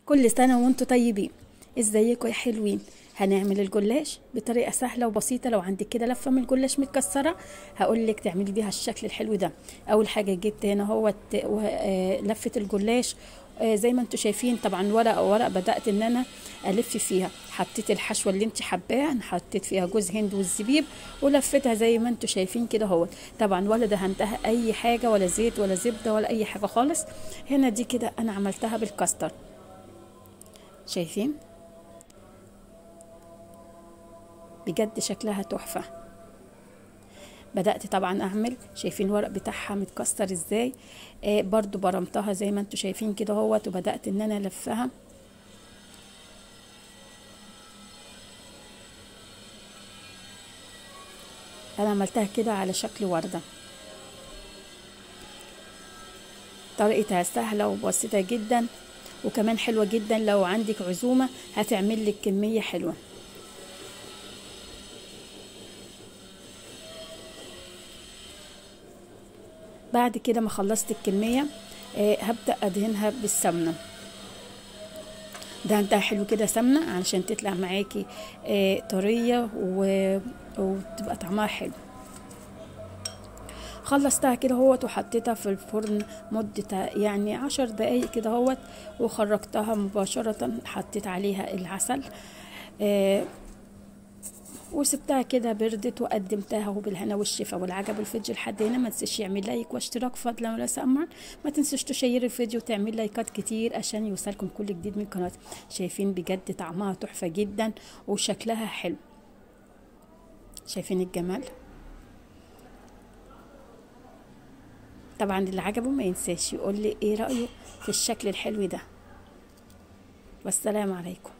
كل سنة وانتم طيبين. ازيكم يا حلوين؟ هنعمل الجلاش بطريقة سهلة وبسيطة. لو عندك كده لفة من الجلاش متكسرة هقولك تعملي بيها الشكل الحلو ده. اول حاجة جبت هنا هو لفة الجلاش زي ما انتم شايفين، طبعا ورقة ورق بدأت ان انا الف فيها. حطيت الحشوة اللي انت حباها، انا حطيت فيها جوز هند والزبيب ولفتها زي ما انتم شايفين كده اهوت. طبعا ولا دهنتها اي حاجة، ولا زيت ولا زبدة ولا اي حاجة خالص. هنا دي كده انا عملتها بالكاستر، شايفين بجد شكلها تحفة. بدأت طبعا اعمل، شايفين الورق بتاعها متكسر ازاي، برضو برمتها زي ما انتم شايفين كده اهوت، وبدأت ان انا الفها. انا عملتها كده على شكل وردة. طريقتها سهلة وبسيطة جدا، وكمان حلوة جدا. لو عندك عزومة هتعمل لك كمية حلوة. بعد كده ما خلصت الكمية هبدأ ادهنها بالسمنة. دهنتها حلو كده سمنة علشان تطلع معاكي طرية وتبقى طعمها حلو. خلصتها كده اهوت وحطيتها في الفرن مدة يعني 10 دقايق كده اهوت، وخرجتها مباشرة. حطيت عليها العسل وسبتها كده بردت، وقدمتها وبالهنا والشفا. والعجب الفيديو لحد هنا، ما تنساش يعمل like واشتراك فضلا ولا سأمرا. ما تنسوش تشيروا الفيديو وتعمل لايكات كتير عشان يوصلكم كل جديد من قناتي. شايفين بجد طعمها تحفة جدا وشكلها حلو، شايفين الجمال؟ طبعا اللي عجبه ما ينساش يقول لي ايه رأيه في الشكل الحلو ده. والسلام عليكم.